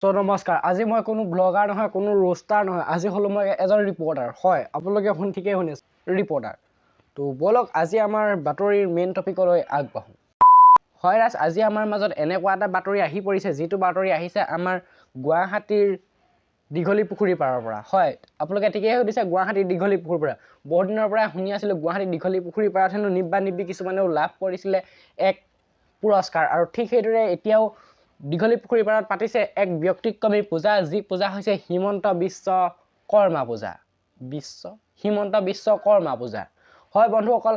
চ' নমস্কাৰ, আজি মই কোনো ব্লগাৰ নহয়, কোনো ৰোষ্টাৰ নহয়, আজি হ'লো মই এজন ৰিপৰ্টাৰ। হয়, আপোনালোকে ঠিকেই শুনিছে, ৰিপৰ্টাৰ। তো ব'লক, আজি আমাৰ বাতৰিৰ মেইন টপিকলৈ আগবাঢ়োঁ। হয় ৰাইজ, আজি আমাৰ মাজত এনেকুৱা এটা বাতৰি আহি পৰিছে, যিটো বাতৰি আহিছে আমাৰ গুৱাহাটীৰ দীঘলী পুখুৰী পাৰৰ পৰা। হয়, আপোনালোকে ঠিকেই সুধিছে, গুৱাহাটীৰ দীঘলী পুখুৰীৰ পৰা। বহুত দিনৰ পৰাই শুনি আছিলোঁ, গুৱাহাটীৰ দীঘলী পুখুৰীৰ পাৰত হেনো নিব্বা নিব্বি কিছুমানেও লাভ কৰিছিলে এক পুৰস্কাৰ। আৰু ঠিক সেইদৰে এতিয়াও দীঘলী পুখুৰীৰ পাৰত পাতিছে এক ব্যতিক্ৰমী পূজা, যি পূজা হৈছে হিমন্ত বিশ্বকৰ্মা পূজা। হিমন্ত বিশ্বকৰ্মা পূজা। হয় বন্ধুসকল,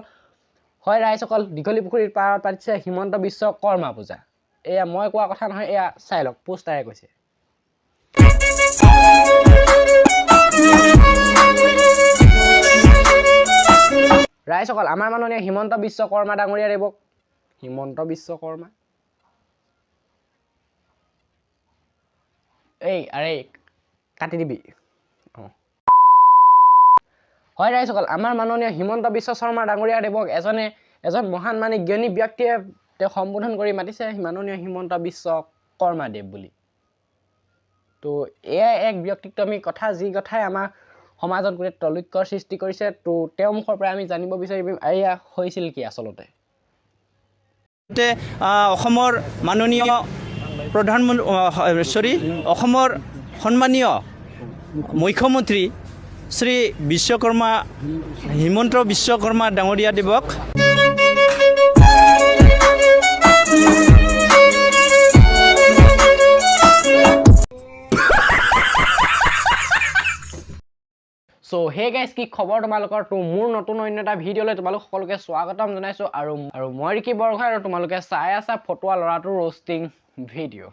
হয় ৰাইজসকল, দীঘলী পুখুৰীৰ পাৰত পাতিছে হিমন্ত বিশ্বকৰ্মা পূজা। এয়া মই কোৱা কথা নহয়, এয়া চাই লওক, পোষ্টাৰে কৈছে। ৰাইজসকল, আমাৰ মাননীয় হিমন্ত বিশ্বকৰ্মা ডাঙৰীয়া দেৱক, হিমন্ত বিশ্বকৰ্মা, এই আৰে কাটি দিবি। অঁ হয় ৰাইজসকল, আমাৰ মাননীয় হিমন্ত বিশ্ব শৰ্মা ডাঙৰীয়া দেৱক এজন মহান মানে জ্ঞানী ব্যক্তিয়ে তেওঁক সম্বোধন কৰি মাতিছে মাননীয় হিমন্ত বিশ্বকৰ্মা দেৱ বুলি। তো এয়াই এক ব্যতিক্ৰমী কথা, যি কথাই আমাৰ সমাজত গোটেই তলৈক্যৰ সৃষ্টি কৰিছে। তো তেওঁৰ মুখৰ পৰা আমি জানিব বিচাৰিম এয়া হৈছিল কি আচলতে। অসমৰ মাননীয় প্ৰধানমন্ত্ৰী, চৰি, অসমৰ সন্মানীয় মুখ্যমন্ত্ৰী শ্ৰী হিমন্ত বিশ্বকৰ্মা ডাঙৰীয়া দেৱক চ' হে গাইজ, কি খবৰ তোমালোকৰ? তো মোৰ নতুন অন্য এটা ভিডিঅ'লৈ তোমালোক সকলোকে স্বাগতম জনাইছোঁ। আৰু মই ৰিকি বৰগোহাঁই, আৰু তোমালোকে চাই আছা ফটোৱা ল'ৰাটোৰ ৰোষ্টিং ভিডিঅ'।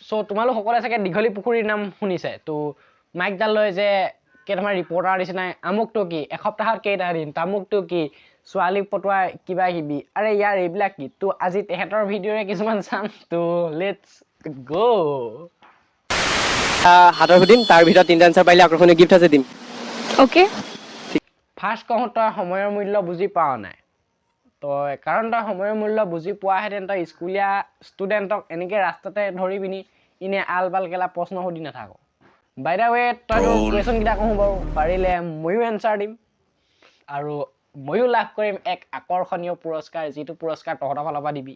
চ' তোমালোক সকলোৱে চাগে দীঘলী পুখুৰীৰ নাম শুনিছে। তো মাইকডাল লৈ যে কেইটামান ৰিপৰ্টাৰ নিচিনাই আমুকটো কি, এসপ্তাহত কেইটা দিন, তামুকটো কি, ছোৱালী পটোৱা কিবা কিবি, আৰে ইয়াৰ এইবিলাক কি। তো আজি তেহেঁতৰ ভিডিঅ'ৰে কিছুমান চাম। তো let's গ'। হাতৰ সুধিম, তাৰ ভিতৰত তিনিটা এনচাৰ পাৰিলে আকৰ্ষণীয় গিফ্ট আছে দিম। অ'কে। ফাৰ্ষ্ট কওঁ, তই সময়ৰ মূল্য বুজি পোৱা নাই তই, কাৰণ তই সময়ৰ মূল্য বুজি পোৱাহেঁতেন তই স্কুলীয়া ষ্টুডেণ্টক এনেকৈ ৰাস্তাতে ধৰি পিনি এনে আল বাল কেলা প্ৰশ্ন সুধি নাথাক। বাই the ৱে, তই কুৱেশ্যনকেইটা কওঁ বাৰু, পাৰিলে ময়ো এনচাৰ দিম আৰু ময়ো লাভ কৰিম এক আকৰ্ষণীয় পুৰস্কাৰ, যিটো পুৰস্কাৰ তহঁতৰ ফালৰ পৰা দিবি।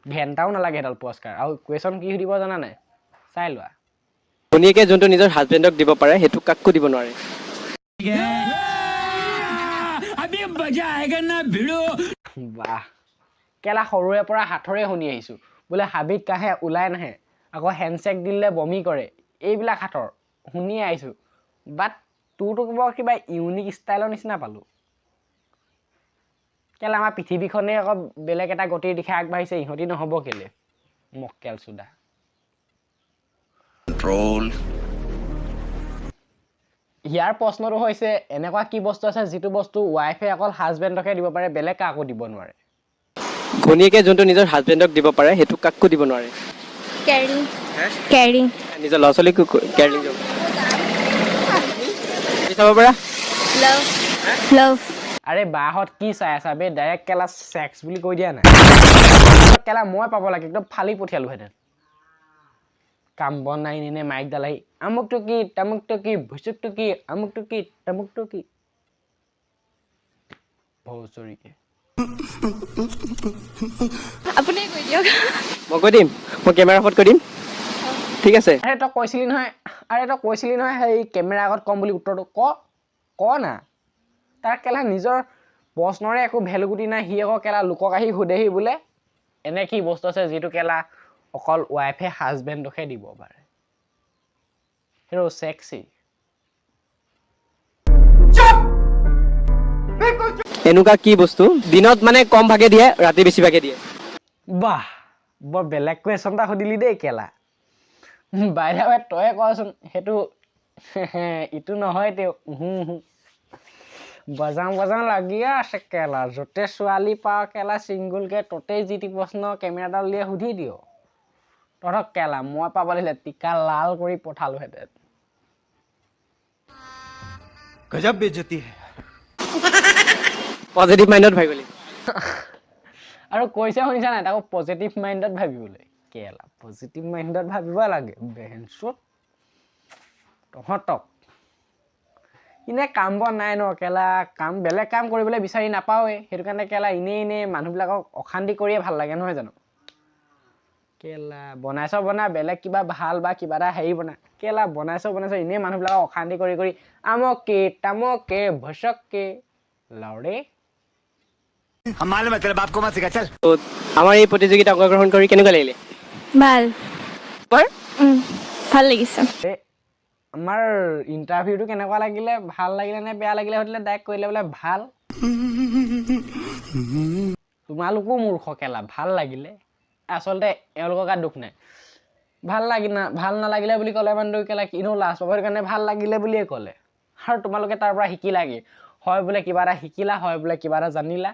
ঘেণ্টাও নালাগে সেইডাল পুৰস্কাৰ। আৰু কুৱেশ্যন কি সুধিব জানা নাই, চাই লোৱা। ভনীয়েকে যোনটো নিজৰ হাজবেণ্ডক দিব পাৰে, সেইটো কাকো দিব নোৱাৰে। বাহ, কেলা সৰুৰে পৰা সাঁথৰে শুনি আহিছোঁ, বোলে হাবিত কাহে ওলাই নাহে, আকৌ হেণ্ডছেক দিলে বমি কৰে, এইবিলাক সাঁথৰ শুনিয়ে আহিছোঁ। বাট তোৰতো বৰ কিবা ইউনিক ষ্টাইলৰ নিচিনা পালোঁ। কেলা আমাৰ পৃথিৱীখনেই আকৌ বেলেগ এটা গতিৰ দিশে আগবাঢ়িছে, ইহঁতি নহ'ব কেলে মক্কেল চুদা। ইয়াৰ প্ৰশ্নটো হৈছে, এনেকুৱা কি বস্তু আছে যিটো বস্তু ৱাইফে অকল হাজবেণ্ডকহে দিব পাৰে, বেলেগ কাকো দিব নোৱাৰে? ভনীয়েকে যোনটো নিজৰ হাজবেণ্ডক দিব পাৰে, সেইটো কাকো দিব নোৱাৰে। কেয়াৰিং। কেয়াৰিং। নিজৰ ল'ৰা ছোৱালীকো কেয়াৰিং দিব চাব পাৰা। লাভ। লাভ। আৰে বাহঁত কি চাই আছা বে, ডাইৰেক্ট কেলা ছেক্স বুলি কৈ দিয়া নাই। কেলা মই পাব লাগে, একদম ফালি পঠিয়ালোহেঁতেন। কাম বন নাই, এনে মাইকডাল আহি আমুকটো কি তামুকটো কি ভুচুকটো কি আমুকটো কি তামুকটো কি ভৌচৰিকে। আপুনি কৈ দিয়ক। মই কৈ দিম, মই কেমেৰা অফত কৈ দিম, ঠিক আছে? আৰে তই কৈছিলি নহয়, আৰে তই কৈছিলি নহয় সেই কেমেৰা আগত ক'ম বুলি, উত্তৰটো ক, ক না। তাৰ কেলা নিজৰ প্ৰশ্নৰে একো ভেলু গুটি নাই, সি আকৌ কেলা লোকক আহি সোধেহি বোলে এনে কি বস্তু আছে যিটো কেলা অকল ৱাইফে হাজবেণ্ডকহে দিব পাৰে। সেইটো চেক্সি। এনেকুৱা কি বস্তু দিনত মানে কম ভাগে দিয়ে, ৰাতি বেছি ভাগে দিয়ে? বাহ, বৰ বেলেগ কুৱেশ্যন এটা সুধিলি দেই কেলা। বাই the ৱে, তয়ে কচোন সেইটো ইটো নহয় তেওঁ। বজাওঁ বজাওঁ লাগিয়ে আছে কেলা, য'তে ছোৱালী পাৱ কেলা ছিংগুলকে ত'তেই যি টি প্ৰশ্ন কেমেৰাডাল উলিয়াই সুধি দিয়। তহঁতক কেলা মই পাব লাগিছিলে, টিকা লাল কৰি পঠালোহেঁতেন। গজব বেজতি। পজিটিভ মাইণ্ডত ভাবিব লাগিব। আৰু কৈছে, শুনিছা নাই তাকো, পজিটিভ মাইণ্ডত ভাবিবলৈ। কেলা, পজিটিভ মাইণ্ডত ভাবিব লাগে। বেহেনচোত, তহঁতক এনেই কাম বন নাই ন কেলা? কাম, বেলেগ কাম কৰিবলৈ বিচাৰি নাপাওঁৱেই। সেইটো কাৰণে কেলা এনেই এনেই মানুহবিলাকক অশান্তি কৰিয়ে ভাল লাগে, নহয় জানো? কেলা, বনাইছ বনা, বেলেগ কিবা ভাল বা কিবা এটা হেৰি বনা। কেলা, বনাইছ বনাইছ এনেই মানুহবিলাকক অশান্তি কৰি কৰি, আমকে তামকে ভচককে লাউৰে। हम मालूम है, तेरे बाप को मत सिखा, चल। তো আমাৰ এই প্ৰতিযোগিতা অংশগ্ৰহণ কৰি কেনেকুৱা লাগিলে? ভাল। তোমাৰ? ভাল লাগিছে। এই আমাৰ ইণ্টাৰভিউটো কেনেকুৱা লাগিলে, ভাল লাগিলে নে বেয়া লাগিলে সুধিলে, ডাইৰেক্ট কৰিলে বোলে ভাল। তোমালোকো মূৰ্খ কেলা। ভাল লাগিলে। আচলতে এওঁলোকৰ গাত দুখ নাই। ভাল লাগি না, ভাল নালাগিলে বুলি ক'লে মানুহটো কেলা কিনো লাজ পাব? সেইটো কাৰণে ভাল লাগিলে বুলিয়ে ক'লে। আৰু তোমালোকে তাৰ পৰা শিকিলা কি? হয় বোলে কিবা এটা শিকিলা, হয় বোলে কিবা এটা জানিলা?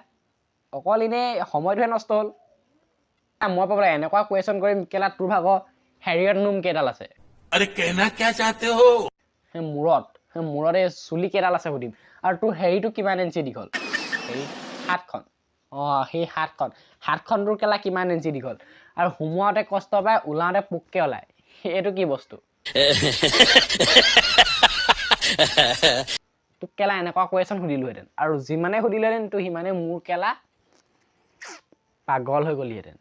অকল এনেই সময়টোহে নষ্ট হ'ল। মই পাবলৈ এনেকুৱা কুৱেশ্যন কৰিম কেলা, তোৰ ভাগৰ হেৰিয়ত নোম কেইডাল আছে? अरे, कहना क्या चाहते हो? সেই মূৰত এই চুলি কেইডাল আছে সুধিম। আৰু তোৰ হেৰিটো কিমান ইঞ্চি দীঘল? হেৰি হাতখন, অঁ, সেই হাতখন তোৰ কেলা কিমান ইঞ্চি দীঘল? আৰু সোমোৱাওঁতে কষ্ট পায়, ওলাওঁতে পোককে ওলায়, এইটো কি বস্তু? তোক কেলা এনেকুৱা কুৱেশ্যন সুধিলোহেঁতেন আৰু যিমানে সুধিলোহেঁতেন তোৰ সিমানে মোৰ কেলা পাগল হৈ গ'লিহেঁতেন।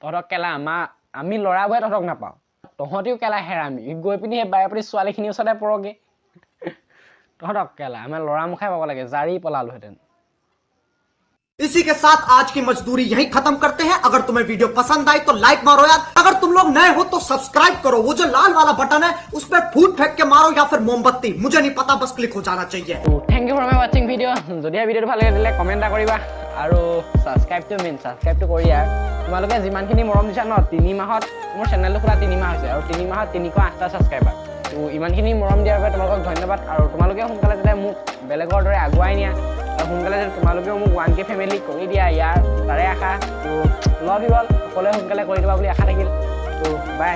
তহঁতক কেলা আমাৰ আমি ল'ৰাবোৰে তহঁতক নাপাওঁ। তহঁতিও কেলা হেৰামি, গৈ পিনি সেই বাৰে ছোৱালীখিনিৰ ওচৰতে পৰগে। তহঁতক কেলা আমাৰ ল'ৰা মুখাই পাব লাগে, জাৰি পেলালোহেঁতেন। इसी के साथ आज की मजदूरी यहीं खत्म करते हैं। अगर तुम्हें वीडियो पसंद आई तो लाइक मारो यार। अगर तुम लोग नए हो तो सब्सक्राइब करो। वो जो लाल वाला बटन है, उस पर फूट फेंक के मारो या फिर मोमबत्ती, मुझे नहीं पता, बस क्लिक हो जाना चाहिए। Thank you for my watching video. যদিহে ভিডিঅ'টো ভাল লাগে, তেতিয়াহ'লে কমেণ্ট এটা কৰিবা আৰু ছাবস্ক্ৰাইবটো মেইন, ছাবস্ক্ৰাইবটো কৰি। আৰু তোমালোকে যিমানখিনি মৰম দিছা ন, 3 মাহত, মোৰ চেনেলটো খোলা 3 মাহ হৈছে আৰু 3 মাহত 308টা ছাবস্ক্ৰাইবাৰ। ত' ইমানখিনি মৰম দিয়াৰ বাবে তোমালোকক ধন্যবাদ। আৰু তোমালোকে সোনকালে যাতে মোক বেলেগৰ দৰে আগুৱাই নিয়া আৰু সোনকালে যাতে তোমালোকেও মোক 1K family কৰি দিয়া, ইয়াৰ তাৰে আশা। ত' লভ you all. সকলোৱে সোনকালে কৰি দিবা বুলি আশা থাকিল। ত' বাই।